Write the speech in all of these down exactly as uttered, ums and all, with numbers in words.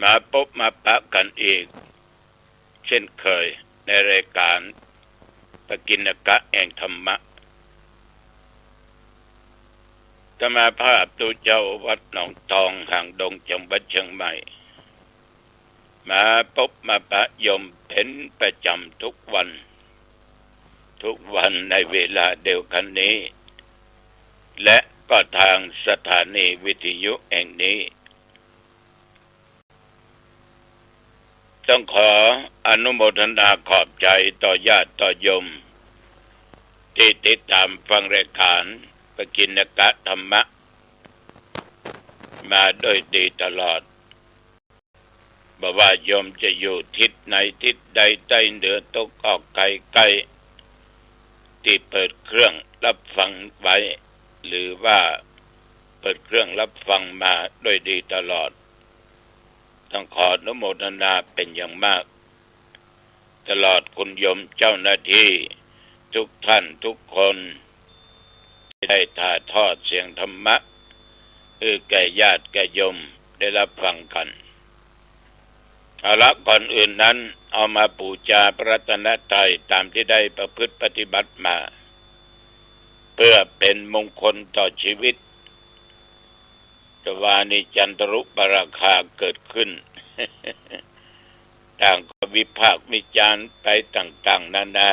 มาปบมาปะกั๋นอีก เช่นเคย ในรายก๋านปกิณกะแห่งธรรมะ อาตมาภาพตุ๊เจ้าวัดหนองตอง หางดง จังหวัดเชียงใหม่ มาปบมาปะโยมเป๋นประจ๋ำทุกวัน ทุกวันในเวลาเดียวกั๋นนี้ และก็ทางสถานีวิทยุแห่งนี้ ต้องขออนุโมทนาขอบใจ๋ต่อญาติต่อโยม ตี้ติดต๋ามฟังรายก๋านปกิณกะธรรมะ มาโดยดีตลอด บ่ว่าโยมจะอยู่ทิศไหนทิศใด ใต้เหนือตกออกไกลใก้ ตี้เปิดเครื่องรับฟังไว้ หรือว่าเปิดเครื่องรับฟังมาโดยดีตลอด ต้องขออนุโมทนาเป๋นอย่างมาก ตลอดคุณโยมเจ้าหน้าตี้ทุกท่านทุกคน ตี้ได้ถ่ายทอดเสียงธรรมะ หื้อแก่ญาติแก่โยมได้รับฟังกั๋น เอาละ ก่อนอื่นนั้น เอามาปู๋จาพระรัตนตรัยต๋ามตี้ได้ประพฤติปฏิบัติมา เพื่อเป๋นมงคลต่อชีวิต จะว่านี่จันทรุปราคาเกิดขึ้น ต่างก็วิพากษ์วิจารณ์ไปต่างๆ นานา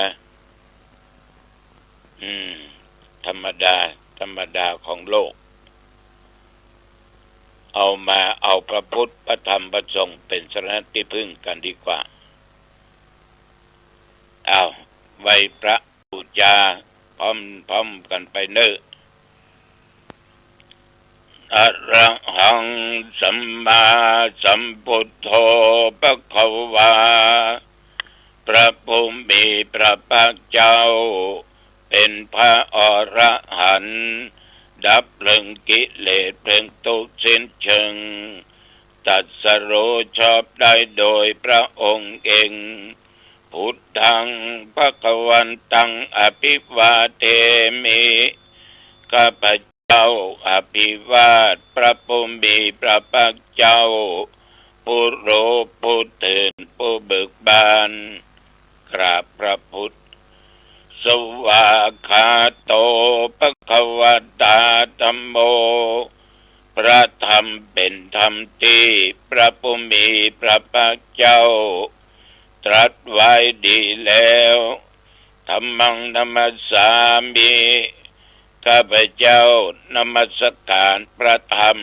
อืม ธรรมดา ธรรมดาของโลก เอามาเอาพระพุทธ พระธรรม พระสงฆ์เป๋นสรณะตี้พึ่งกั๋นดีกว่า อ้าว ไหว้พระ ปู๋จาพร้อมๆ กั๋นไปเน่อ อะระหัง สัมมาสัมพุทโธ ภะคะวา พระผู้มีพระภาคเจ้า เป๋นพระอรหันต์ ดับเพลิงกิเลสเพลิงตุ๊กข์สิ้นเชิง ตรัสรู้ชอบได้โดยพระองค์เอง พุทธัง ภะคะวันตัง อะภิวาเทมิ ข้าพเจ้าอภิวาทพระผู้มีพระภาคเจ้า ผู้รู้ผู้ตื่นผู้เบิกบาน กราบพระพุทธ สวากขาโต ภะคะวะตา ธัมโม พระธรรมเป๋นธรรมตี้พระผู้มีพระภาคเจ้า ตรัสไว้ดีแล้ว ธัมมัง นะมัสสามิ ข้าพเจ้านมัสการพระธรรม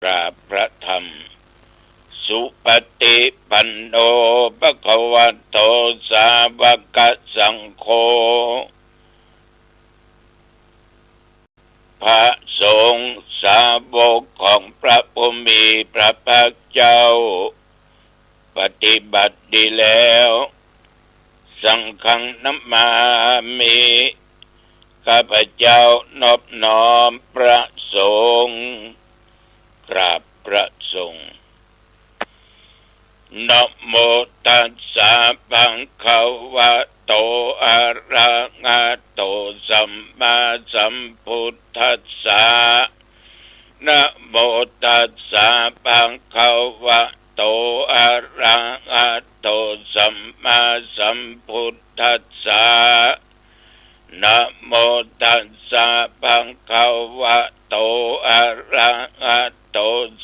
กราบพระธรรม สุปฏิปันโน ภะคะวะโต สาวกสังโฆ พระสงฆ์สาวกของพระผู้มีพระภาคเจ้า ปฏิบัติดีแล้ว สังฆัง นะมามิ ข้าพเจ้านอบน้อมพระสงฆ์ กราบพระสงฆ์ นะโมตัสสะ ภะคะวะโต อะระหะโต สัมมาสัมพุทธัสสะ นะโมตัสสะ ภะคะวะโต อะระหะโต สัมมาสัมพุทธัสสะ นะโมตัสสะ ภะคะวะโต อะระหะโต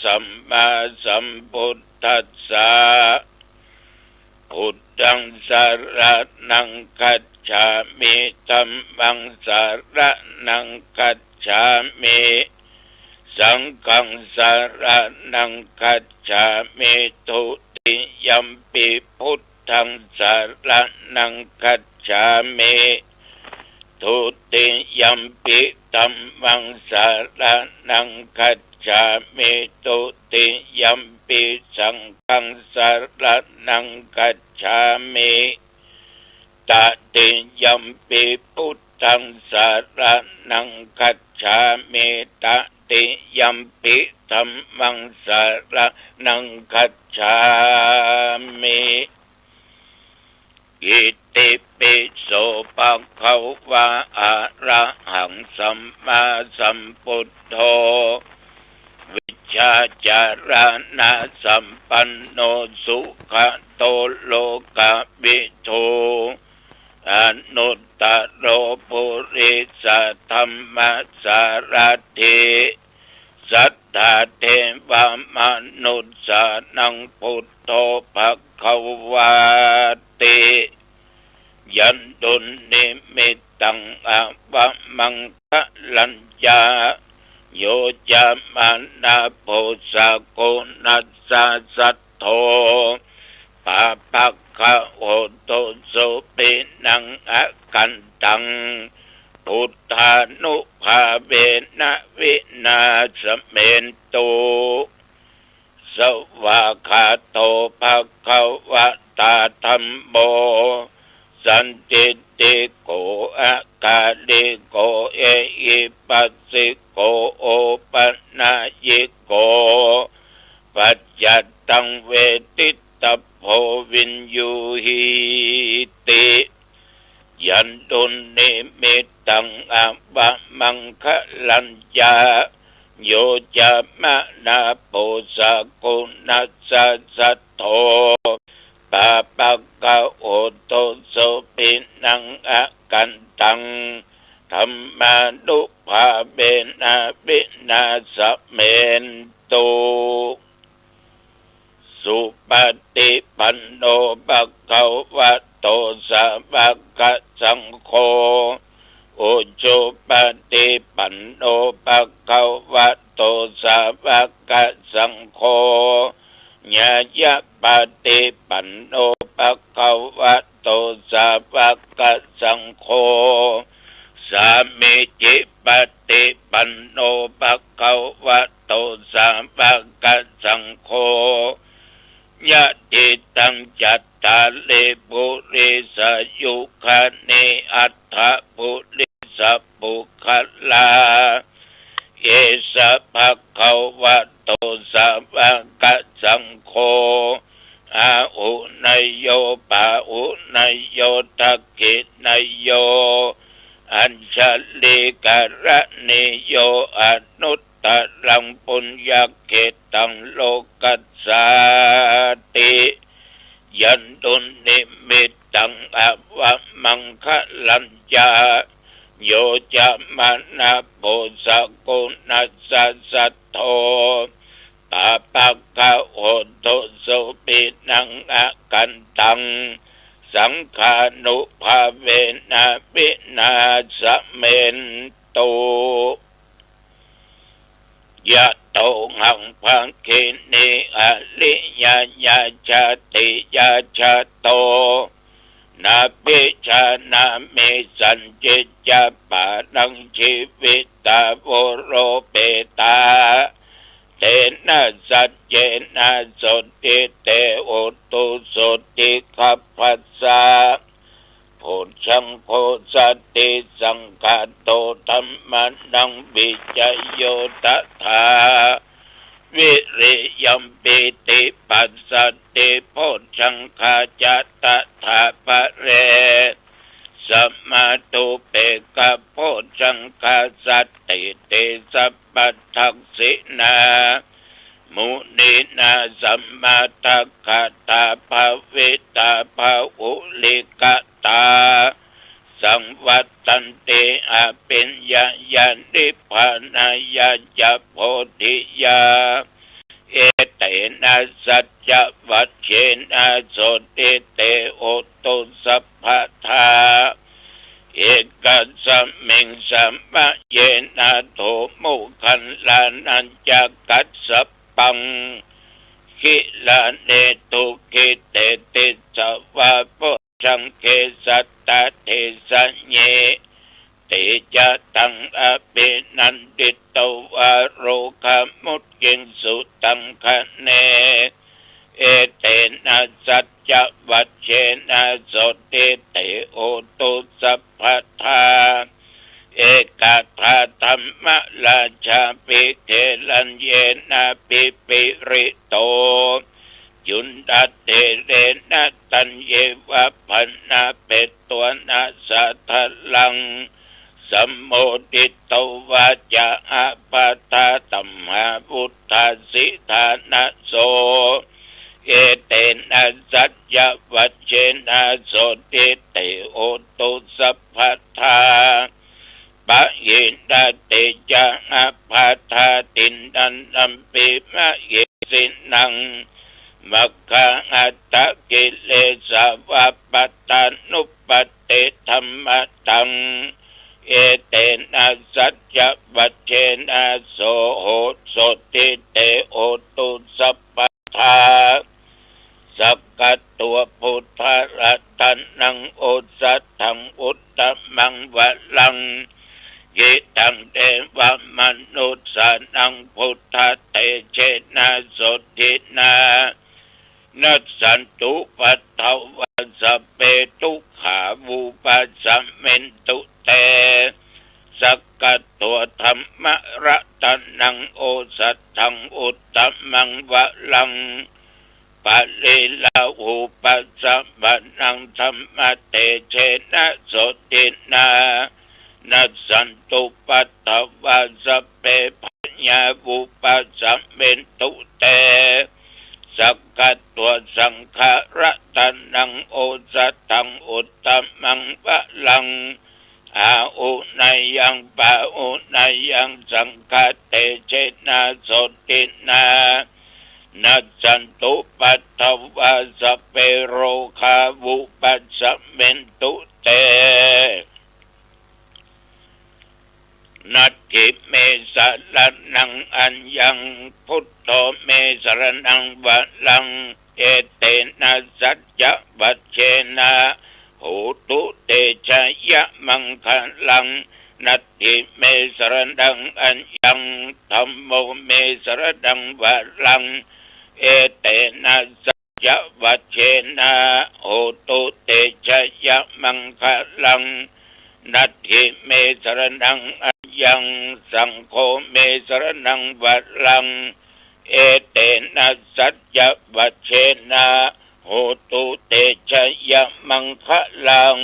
สัมมาสัมพุทธัสสะ พุทธัง สะระณัง คัจฉามิ ธัมมัง สะระณัง คัจฉามิ สังฆัง สะระณัง คัจฉามิ ทุติยัมปิ พุทธัง สะระณัง คัจฉามิ ทุติยัมปิ ธัมมัง สะระณัง คัจฉามิ ทุติยัมปิ สังฆัง สะระณัง คัจฉามิ ตติยัมปิ พุทธัง สะระณัง คัจฉามิ ตติยัมปิ ธัมมัง สะระณัง คัจฉามิ อิติปิโส ภะคะวะ อะระหัง สัมมาสัมพุทโธ วิจ จาจารณสัมปันโน สุขะโต โลกะวิทู อนุตตโร ปุริสะธัมมะสารัตถิ สัตถาเทวะมนุสสานัง พุทโธ ภะคะวาติ ยันตุนนิมิตตัง อวะมังคะลัญจะ โยจะมะนะ โพ สะกุณัสสะ สัทโธ ปาปะกะโหตุ สุขินัง อกันตัง พุทธานุภาเวนะ วินาสะเมนตุ สวากขาโต ภะคะวะตา ธัมโม สันทิฏฐิโก อะกาลิโก เอหิปัสสิโก โอปะนายิโก ปัจจัตตัง เวทิตะโพ วิญญูหีติ ยันตุนนิมิตตัง อวะมังคะลัญจะ โยจะมะนะ โพ สะกุณัสสะ สัทโธ ปาปะกะโหตุ สุขินัง อกันตัง ธัมมานุภาเวนะ วินาสะเมนตุ สุปะฏิปันโน ภะคะวะโต สาวะกะสังโฆ อุจุปะฏิปันโน ภะคะวะโต สาวะกะสังโฆ ญาญาปะฏิปันโน ภะคะวะโต สาวะกะสังโฆ สามีจิปะฏิปันโน ภะคะวะโต สาวะกะสังโฆ ยะถิตัง จัตตาริ ปุริสายุคานิ อัตถะ ปุริสะปุคคลา เอสะ ภะคะวะโต สาวะกะสังโฆ อาหุเนยโย ปาหุเนยโย ทักขิเนยโย อัญชลีกะระณีโย อนุตตรัง ปุญญะเขตัง โลกัสสาติ ยันตุนนิมิตตัง อวะมังคะลัญจะ โยจะมะนะ โพ สะกุณัสสะ สัทโธ ปาปะกะโหตุ สุขินัง อกันตัง สังฆานุภาเวนะ วินาสะเมนตุ ยะโตหัง ภักขินี อริยญา จาติญา จาโต นะภิจานามิ สัญญิจจา ปานัง จีวิตา โวโรเปตา เตนะ สัจเจนะ โสตถิ เต โหตุ โสตถิ ขัพพะสสะ โพชฌังโฆ สัตถิสังฆาโต ธัมมานัง วิจโย ตถา วิริยัม ปีติปัสสัตถิ โพชฌังคา จะ ตถา ปะเร สะมาธุ เปกขะ โพชฌังคา สัตถิติ สัพพะทักขิณา มุนีนา สัมมาทักขาตา ภาวิตา บาหุลีกตา สังวัตตันติ อภิญญาญา นิพพานายา จะ โพธิญา เอเตนะ สัจจวัจเจนะ โสตถิ เต โหตุ สัพพะทา เอกัสมิง สมะเยนะ โถ โมคคัลลานัญจะ กัสสปัง กิลาเน ทุกขิเต ติสสะวา โพชฌังเข สัตตะ เทสะเย เตจะตัง อภินันทิโต วา โรคา มุตติงสุตัง คะเน เอเตนะ สัจจวัจเจนะ โสตถิ เต โหตุ สัพพะทา เอกทาธัมมราชา ภิเขลัญเยนะ ภิปริโต จุณฑะเถเรนะ ตัญเยวะ ภณะเปตวนะ สาทะลัง สัมโมทิโตวาจา อาปาทาธัมมา วุฒาสิทานะโส เอเตนะ สัจจวัจเจนะ โสตถิ เต โหตุ สัพพะทา ปะหิณา เตจะ อาปาทา ทินนันนัมปิ มะเหสินัง มัคคา อัตถะ กิเลสา วาปะตานุปัตติ ธัมมะตัง เอเตนะ สัจจวัจเจนะ โส โห โสตถิ เต โหตุ สัพพะทา สักกัตถัง พุทธะ รัตะนัง โอสะถัง อุตตะมัง วะรัง หิตัง เดวะมะนุสสานัง พุทธะ เตจะนะ โสตถินะ นัสสันตุ ปัทถะวา สัพเพ ทุกขา วุปัสสะมินตุ เต สักกัตถัง ธัมมะ รัตะนัง โอสะถัง อุตตะมัง วะรัง ปะริลาหูปัสสะมะนัง ธัมมะ เตจะนะ โสตถินะ นัสสันตุ ปัทถะวา สัพเพ พยา วุปัสสะมินตุ เต สักกัตถัง สังฆะ รัตะนัง โอสะถัง อุตตะมัง วะรัง อาหุเนยัง ปาหุเนยัง สังฆะ เตจะนะ โสตถินะ นัสสันตุ ปัทถะวา สัพเพ โรคา วุปัสสะมินตุ เต นัตถิเม สะระณัง อัญญัง พุทโธ เม สะระณัง วะรัง เอเตนะ สัจจวัจเจนะ โหตุ เตจะยะมังคะลัง นัตถิเม สะระณัง อัญญัง ธัมโม เม สะระณัง วะรัง เอเตนะ สัจจวัจเจนะ โหตุ เตจะยะมังคะลัง นัตถิเม สะระณัง อัญญัง สังโฆ เม สะระณัง วะรัง เอเตนะ สัจจวัจเจนะ โหตุ เตจะยะมังคะลัง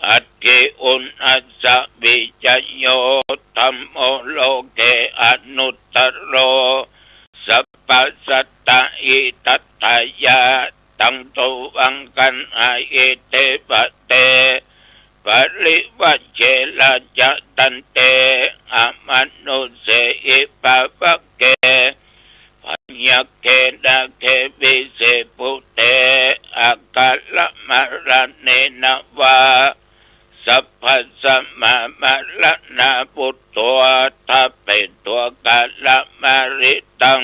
อัตถิอุณณัสสะ วิจโย ธัมโม โลเก อนุตตโร สัพพะสัตตะ หิตัตถายะ ตัง ตุวัง กัณหะหิ เทวะเต ปริวัจเช ราชะ ตันเต อมนุสเสหิ ภะวะเก พยัคเข นาเข วิเศปุเต อาคาระมะระเณนะวา สัพพะสะมะมะระณาวุโต ทะเปโต กาละมะริตัง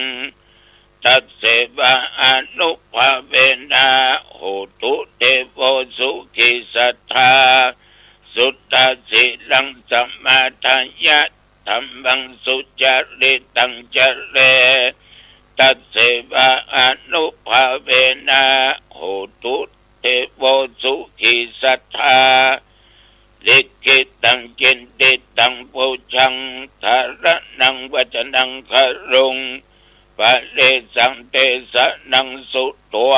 ตัสเสวะ อานุภาเวนะ โหตุ เตโว สุขี สัตถา สุตตะ สีลัง สะมะทายะ ธัมมัง สุจะริตัง จะเร ตัสเสวะ อานุภาเวนะ โหตุ เตโว สุขี สัตถา ลิขิตัง จินติตัง ปูชัง ธาระณัง วัจจะนัง คารุง ปะเรสัง เตสะนัง สุตัว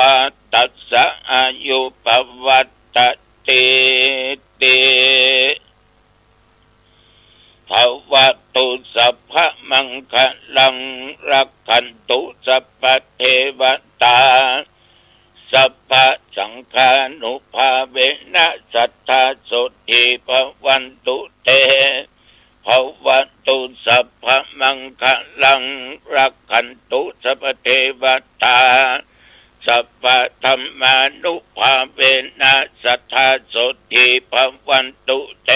ตัสสะ อายุ ปะวัตตะ ติติ ภะวะตุ สัพพะมังคะลัง รักขันตุ สัพพะเทวะตา สัพพะสังฆานุภาเวนะ สัทธา โสตถี ภะวันตุ เต ภะวะตุ สัพพะมังคะลัง รักขันตุ สัพพะเทวะตา สัพพะธัมมานุภาเวนะ สัทธา โสตถี ภะวันตุ เต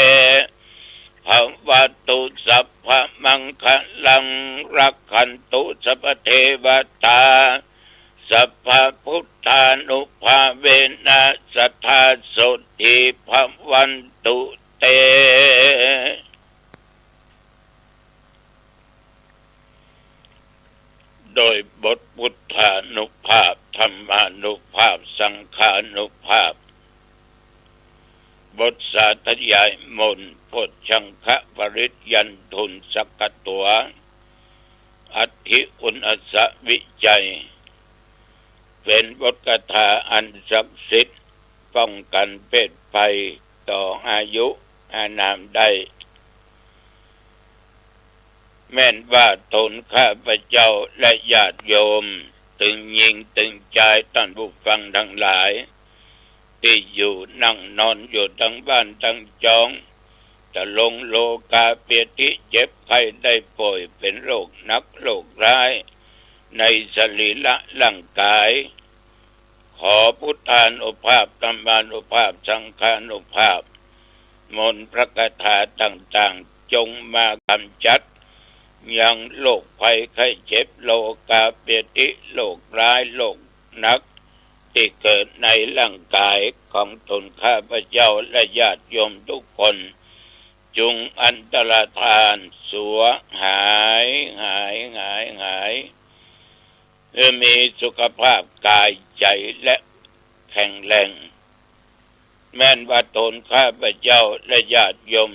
ภะวะตุ สัพพะมังคะลัง รักขันตุ สัพพะเทวะตา สัพพะพุทธานุภาเวนะ สัทธา โสตถี ภะวันตุ เต โดยบทพุทธานุภาพ ธัมมานุภาพ สังฆานุภาพ บทสาธยายมนต์ โพชฌังคปริตยันตุนสักขะตัว อัตถิอุณณัสสะวิจัย เป๋นบทคาถาอันศักดิ์สิทธิ์ ป้องกันเพศภัย ต่ออายุอานามได้ แม่นว่าตนข้าพเจ้าและญาติโยม ตึงญิงตึงจาย ต้านผู้ฟังตังหลาย ตี้อยู่นั่งนอนอยู่ตังบ้านตังจอง จะลงโลกาเปียธิ เจ็บไข้ได้ป่วย เป๋นโรคหนักโรคร้าย ในสรีระร่างกาย ขอพุทธานุภาพ ธรรมานุภาพ สังฆานุภาพ มนต์พระคาถาต่างๆ จงมากำจัด ยังโรคภัยไข้เจ็บ โลกาเปียธิ โรคร้ายโรคหนัก ตี้เกิดในร่างกายของตนข้าพเจ้าและญาติโยมทุกคน จุงอันตรธาน สัวหาย หาย หาย หาย หื้อมีสุขภาพกายใจ๋และแข็งแรง แม่นว่าตนข้าพเจ้าและญาติโยม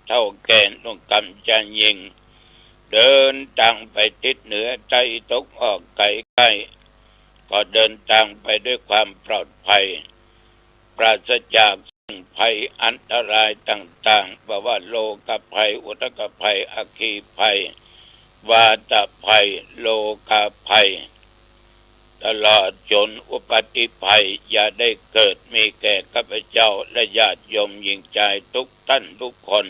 เฒ่าแก่หนุ่มกำพร้าญิง เดินตางไปทิศเหนือใต้ตกออกไก๋ใก้ ก็เดินตางไปด้วยความปลอดภัย ปราศจากสิ่งภัยอันตรายต่างๆ บ่ว่าโลกภัย อุทกภัย อัคคีภัย วาตภัย โรคภัย ตลอดจ๋นอุปัตติภัย อย่าได้เกิดมีแก่ข้าพเจ้าและญาติโยมญิงจายทุกต้านทุกคน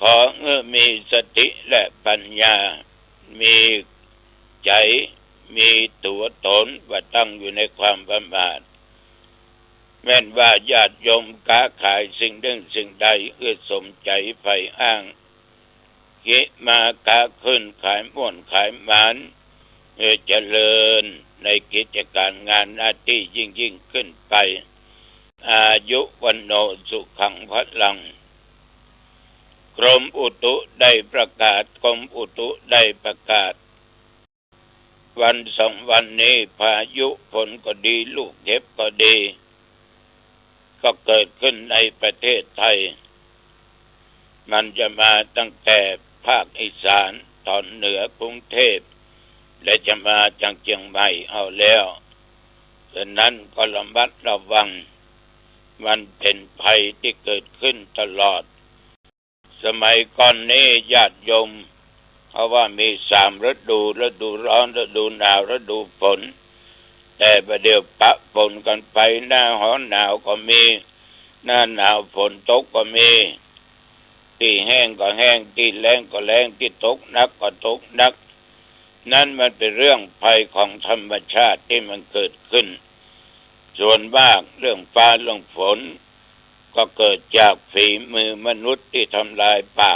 ขอหื้อมีสติและปัญญา มีใจ๋ มีตั๋วต๋น บ่ตั้งอยู่ในความประมาท แม่นว่าญาติโยมก๊าขายสิ่งนึ่งสิ่งใด หื้อสมใจ๋ใฝ่อ้าง กิมาก๊าขึ้น ขายม่วนขายหมาน หื้อเจริญในกิจก๋านงานหน้าตี้ยิ่งๆ ขึ้นไป อายุ วัณโณ สุขัง พลัง กรมอุตุได้ประกาศ กรมอุตุได้ประกาศ วันสองวันนี้พายุฝนก็ดี ลูกเห็บก็ดี ก็เกิดขึ้นในประเทศไทย มันจะมาตั้งแต่ภาคอีสานต๋อนเหนือกรุงเทพ และจะมาจังเจียงใหม่เอาแล้ว ฉะนั้นก็ระมัดระวัง มันเป๋นภัยตี้เกิดขึ้นตลอด สมัยก่อนนี้ญาติโยมเขาว่ามีสามฤดู ฤดูร้อน ฤดูหนาว ฤดูฝน แต่บ่าเดี่ยวปะปนกั๋นไป หน้าฮ้อนหนาวก็มี หน้าหนาวฝนตกก็มี ตี้แห้งก็แห้ง ตี้แล้งก็แล้ง ตี้ตกหนักก็ตกหนัก นั้นมันเป๋นเรื่องภัยของธรรมชาติตี้มันเกิดขึ้น ส่วนมากเรื่องฟ้าเรื่องฝน ก็เกิดจากฝีมือมนุษย์ตี้ทำลายป่า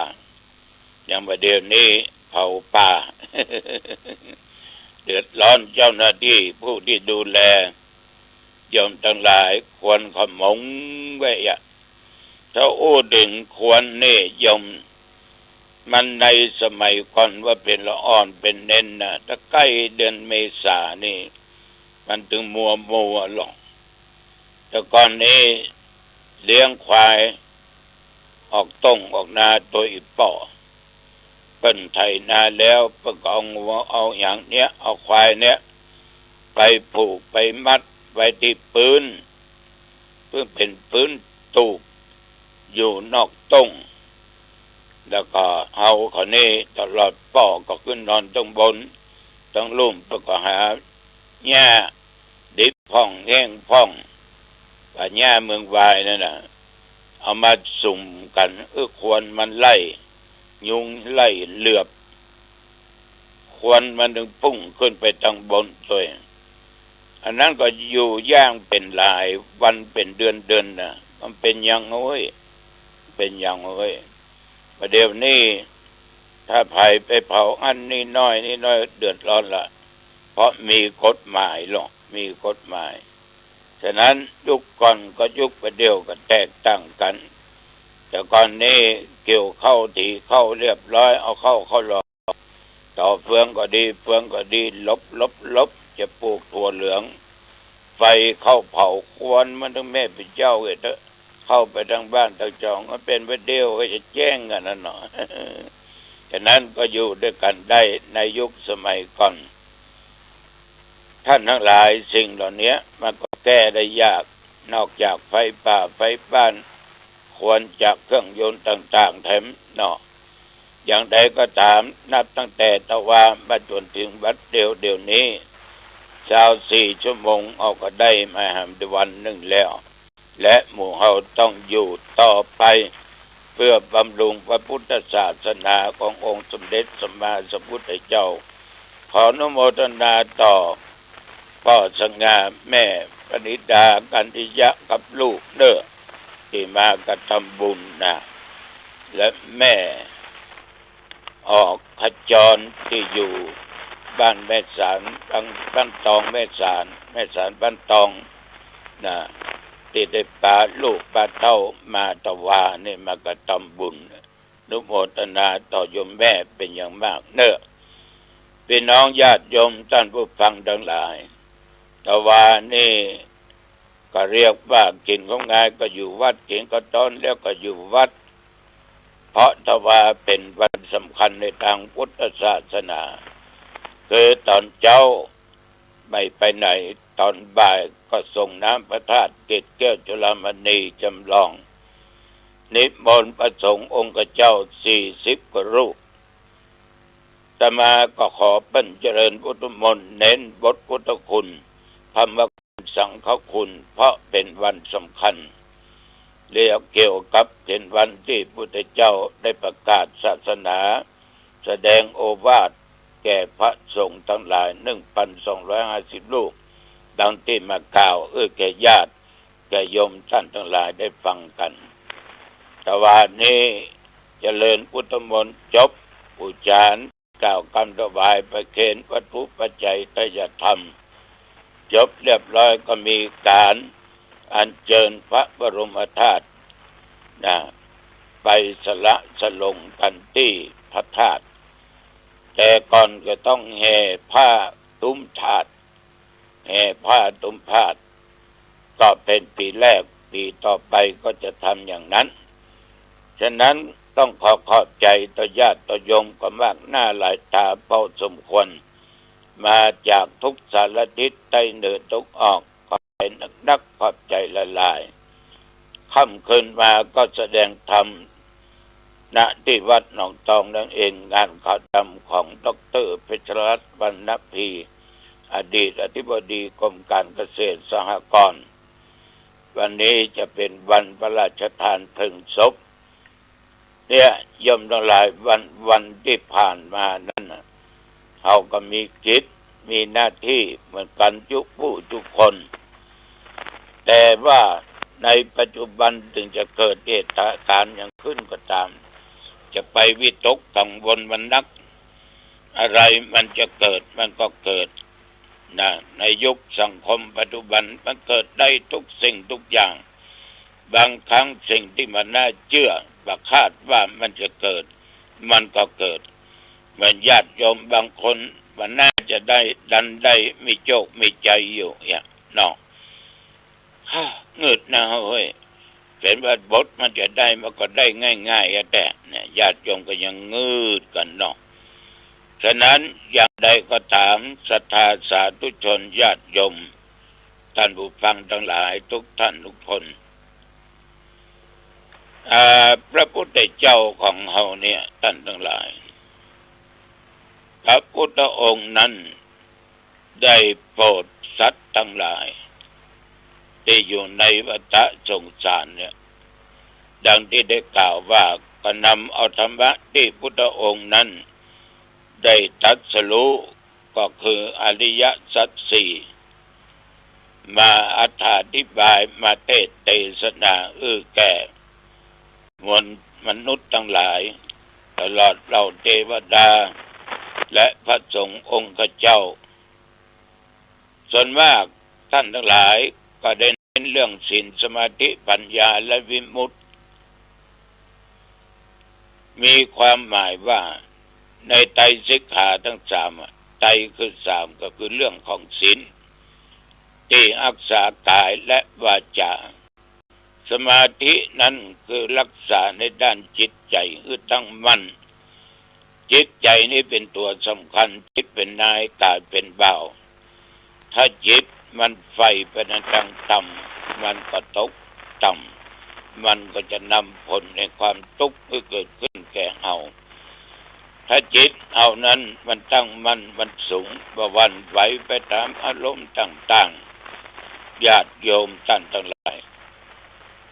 อย่างบ่าเดี่ยวนี้เผาป่า เดือดร้อนเจ้าหน้าตี้ผู้ตี้ดูแล โยมตังหลาย ควันขโมงไว้อะ ถ้าอู้เถิงควันนี่โยม มันในสมัยก่อนว่าเป๋นละอ่อนเป๋นเณรน่ะ ถ้าใก้เดือนเมษานี่ มันตึงมัวมัวลง แต่ก่อนนี้เลี้ยงควาย ออกต้งออกนาตวยอี่ป้อ เปิ้นไถนาแล้วเปิ้นก็เอางัวเอาหยังเนี้ย เอาควายเนี้ย ไปผูกไปมัดไว้ตี้ปื๊น เปิ้นเป๋นปื๊นตูบอยู่นอกต้ง แล้วก็เอาเขานี่ตลอดป้อก็ขึ้นนอนตังบน ตังลุ่มเปิ้นก็หาหญ้าดิบพ่องแห้งพ่อง ว่าหญ้าเมืองวายนั่นน่ะ เอามาสุมกั๋น เออ ควันมันไล่ ยุงไล่เหลือบ ควันมันตึงฟุ้งขึ้นไปตังบนตวย อันนั้นก็อยู่อย่างเป๋นหลายวันเป๋นเดือนๆ น่ะ มันเป๋นอย่างโอ้ย เป๋นอย่างโอ้ย บ่าเดี่ยวนี้ ถ้าใผไปเผาอันนี้น้อยนี่น้อย เดือดร้อนละ เพราะมีกฎหมายหรอก มีกฎหมาย ฉะนั้นยุคก่อนกับยุคบ่าเดี่ยวก็แตกต่างกั๋น แต่ก่อนนี้เกี่ยวข้าวถีข้าวเรียบร้อย เอาข้าวเข้าหลอก ต่อเฟืองก็ดี เฟืองก็ดี หลบ หลบ หลบ จะปลูกถั่วเหลือง ไฟเข้าเผา ควันมันตึงแม่เป๋นเจ้าเอยเต๊อะ เข้าไปตังบ้านตังจอง มันเป๋นบ่าเดี่ยวก็จะแจ้งกั๋นนั่นเนาะ ฉะนั้นก็อยู่ด้วยกั๋นได้ในยุคสมัยก่อน ท่านตังหลาย สิ่งเหล่านี้มันก็แก้ได้ยาก นอกจากไฟป่าไฟบ้าน ควันจากเครื่องยนต์ต่างๆ แถมเนาะ อย่างใดก็ต๋าม นับตั้งแต่ตะวามาจ๋นเถิงบัดเดี่ยวเดี่ยวนี้ ซาวสี่ชั่วโมง เฮาก็ได้มาแหมวันนึ่งแล้ว และหมู่เฮาต้องอยู่ต่อไป เปื้อบำรุงพระพุทธศาสนาขององค์สมเด็จสัมมาสัมพุทธเจ้า ขออนุโมทนาต่อป้อสง่า แม่ปณิดา กันติยะ กับลูกเน่อ ตี้มากระทำบุญนะ และแม่ออกขจรตี้อยู่บ้านแม่สาน บ้าน บ้านตองแม่สาน แม่สานบ้านตองนะ ตี้ได้ปาลูกปาเต้ามาตะวานี่มากระทำบุญ อนุโมทนาต่อโยมแม่เป๋นอย่างมากเน่อ ปี้น้องญาติโยมต้านผู้ฟังตังหลาย ตะวานี่ก็เรียกว่ากิ๋นข้าวงายก็อยู่วัด กิ๋นข้าวต้อนแล้วก็อยู่วัด เพราะตะวาเป๋นวันสำคัญในตางพุทธศาสนา คือต๋อนเจ๊า ไม่ไปไหน ต๋อนบ่ายก็สรงน้ำพระธาตุเกศแก้วจุฬามณีจ๋ำลอง นิมนต์พระสงฆ์องค์เจ้าสี่สิบกว่ารูป อาตมาก็ขอเปิ้นเจริญพุทธมนต์ เน้นบทพุทธคุณ ธรรมคุณ สังฆคุณ เพราะเป๋นวันสำคัญ และเกี่ยวกับเป๋นวันตี้พุทธเจ้าได้ประกาศศาสนา แสดงโอวาทแก่พระสงฆ์ตังหลาย นึ่งปันสองร้อยห้าสิบรูป ดังตี้มากล่าว เอ่อ แก่ญาติ แก่โยมต้านตังหลายได้ฟังกั๋น ตะวานี้เจริญพุทธมนต์จบ อุจจาร์ กล่าวกำถวายประเคนวัตถุปัจจัยไตรยธรรม จบเรียบร้อยก็มีก๋านอัญเจิญพระบรมธาตุนะ ไปสละสลงกั๋นตี้พระธาตุ แต่ก่อนก็ต้องแห่ผ้าตุ้มธาตุ แห่ผ้าตุ้มธาตุ ก็เป๋นปี๋แรก ปี๋ต่อไปก็จะทำอย่างนั้น ฉะนั้นต้องขอขอบใจ๋ต่อญาติต่อโยมก็มากหน้าหลายต๋าพอสมควร มาจากทุกสารทิศใต้เหนือตะวันออก ขอบใจ๋นักๆ ขอบใจ๋หลายๆ ค่ำคืนมาก็แสดงธรรม ณ ตี้วัดหนองตองนั่นเอง งานขาวดำของด็อกเตอร์เพชรรัตน์ วรรณพี อดีตอธิบดีกรมการเกษตรสหกรณ์ วันนี้จะเป๋นวันพระราชทานเพลิงศพ เนี่ย โยมตังหลาย วัน วันตี้ผ่านมานั้นน่ะ เฮาก็มีกิจ มีหน้าตี้เหมือนกั๋นจุ๊ผู้จุ๊คน แต่ว่าในปัจจุบันเถิงจะเกิดเหตุก๋ารณ์หยังขึ้นก็ต๋าม จะไปวิตกกังวลมันนัก อะไรมันจะเกิดมันก็เกิดนะ ในยุคสังคมปัจจุบันมันเกิดได้ทุกสิ่งทุกอย่าง บางครั้งสิ่งตี้บ่น่าเจื้อ บ่คาดว่ามันจะเกิด มันก็เกิด เหมือนญาติโยมบางคน บ่น่าจะได้ดันได้มีโจคมีชัยอยู่เนี่ยเนาะ ฮ่า งืดนะเฮ้ย เป๋นว่าบทมันจะได้ มันก็ได้ง่ายๆ อะแต๊ เนี่ย ญาติโยมก็ยังงืดกั๋นเนาะ ฉะนั้นอย่างใดก็ต๋าม ศรัทธาสาธุชนญาติโยม ต้านผู้ฟังตังหลายทุกต้านทุกคน อ่า พระพุทธเจ้าของเฮาเนี่ย ต้านตังหลาย พระพุทธองค์นั้นได้โปรดสัตว์ตังหลาย ตี้อยู่ในวัฏสงสารเนี่ย ดังตี้ได้กล่าวว่า ก็นำเอาธรรมะตี้พุทธองค์นั้นได้ตรัสรู้ ก็คืออริยสัจสี่ มาอธิบาย มาเทศน์เตสนา อื้อแก่มวลมนุษย์ตังหลาย ตลอดเหล่าเตวดา และพระสงฆ์องค์เจ้า ส่วนมากต้านตังหลายก็ได้เน้นเรื่องศีล สมาธิ ปัญญา และวิมุตติ มีความหมายว่าในไตรสิกขาตังสามอะ ไตรคือสาม ก็คือเรื่องของศีล ตี้ฮักษากายและวาจา สมาธินั้นคือฮักษาในด้านจิตใจ๋หื้อตั้งมั่น จิตใจ๋นี้เป๋นตั๋วสำคัญ จิตเป๋นนาย กายเป๋นบ่าว ถ้าจิตมันใฝ่ไปในตางต่ำ มันก็ตกต่ำ มันก็จะนำผลแห่งความตุ๊กข์ให้เกิดขึ้นแก่เฮา ถ้าจิตเฮานั้นมันตั้งมั่น มันสูง บ่หวั่นไหวไปตามอารมณ์ต่างๆ ญาติโยมต้านตังหลาย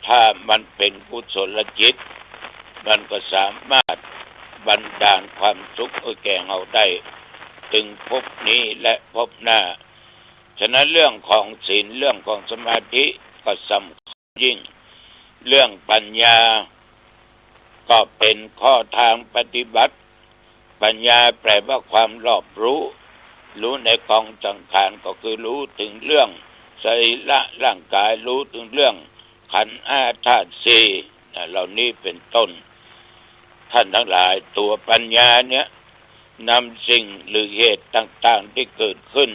ถ้ามันเป๋นกุศลจิต มันก็สามารถบันดาลความสุขให้แก่เฮาได้ เถิงภพนี้และภพหน้า ฉะนั้นเรื่องของศีล เรื่องของสมาธิก็สำคัญยิ่ง เรื่องปัญญาก็เป๋นข้อตางปฏิบัติ ปัญญาแปลว่าความรอบรู้ รู้ในกองสังขาร ก็คือรู้เถิงเรื่องสรีระร่างกาย รู้เถิงเรื่องขันธ์ห้าธาตุสี่ นะ เหล่านี้เป๋นต้น ต้านตังหลาย ตั๋วปัญญาเนี่ยนำสิ่งหรือเหตุต่างๆ ตี้เกิดขึ้น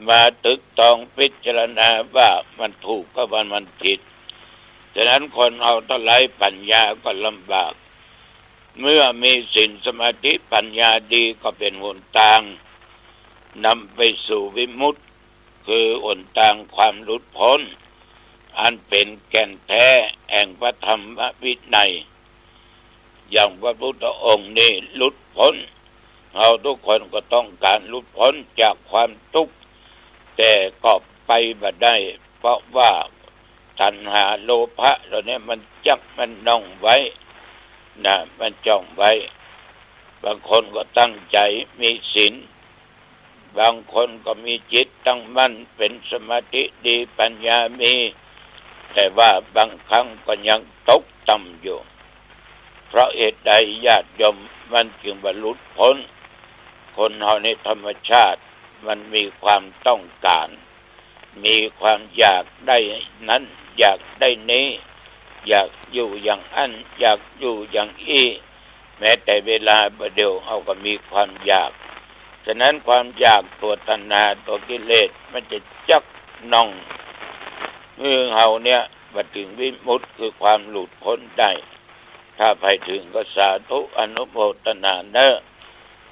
มาตึกตองพิจารณาว่ามันถูกกับว่ามันผิด ฉะนั้นคนเฮาถ้าไร้ปัญญาก็ลำบาก เมื่อมีศีลสมาธิปัญญาดีก็เป๋นหนตางนำไปสู่วิมุตติ คือหนตางความหลุดพ้น อันเป๋นแก่นแท้แห่งพระธรรมวินัย อย่างพระพุทธองค์นี่หลุดพ้น เฮาทุกคนก็ต้องก๋านหลุดพ้นจากความตุ๊กข์ แต่ก็ไปบ่ได้ เพราะว่าตัณหาโลภะเหล่านี้มันจับมันน่องไว้ นะ มันจ้องไว้ บางคนก็ตั้งใจ๋มีศีล บางคนก็มีจิตตั้งมั่น เป๋นสมาธิดี ปัญญามี แต่ว่าบางครั้งก็ยังตกต่ำอยู่ เพราะเหตุใดญาติโยม มันจึงบ่หลุดพ้น คนเฮาในธรรมชาติมันมีความต้องก๋าน มีความอยากได้นั้น อยากได้นี้ อยากอยู่อย่างอั้น อยากอยู่อย่างอี้ แม้แต่เวลาบ่าเดี่ยวเฮาก็มีความอยาก ฉะนั้นความอยากตั๋วตัณหาตั๋วกิเลสมันจะจับน่อง หื้อเฮาเนี่ยบ่เถิงวิมุตติคือความหลุดพ้นได้ ถ้าใผเถิงก็สาธุอนุโมทนาเน้อ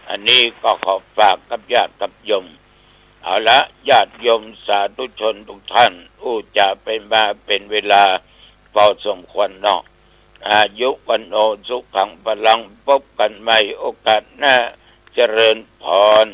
อันนี้ก็ขอฝากกับญาติกับโยม เอาละ ญาติโยมสาธุชนทุกท่าน อู้จ๋าไปมาเป๋นเวลาพอสมควรเนาะ อายุวัณโณสุขังพลัง พบกั๋นใหม่โอกาสหน้า เจริญพร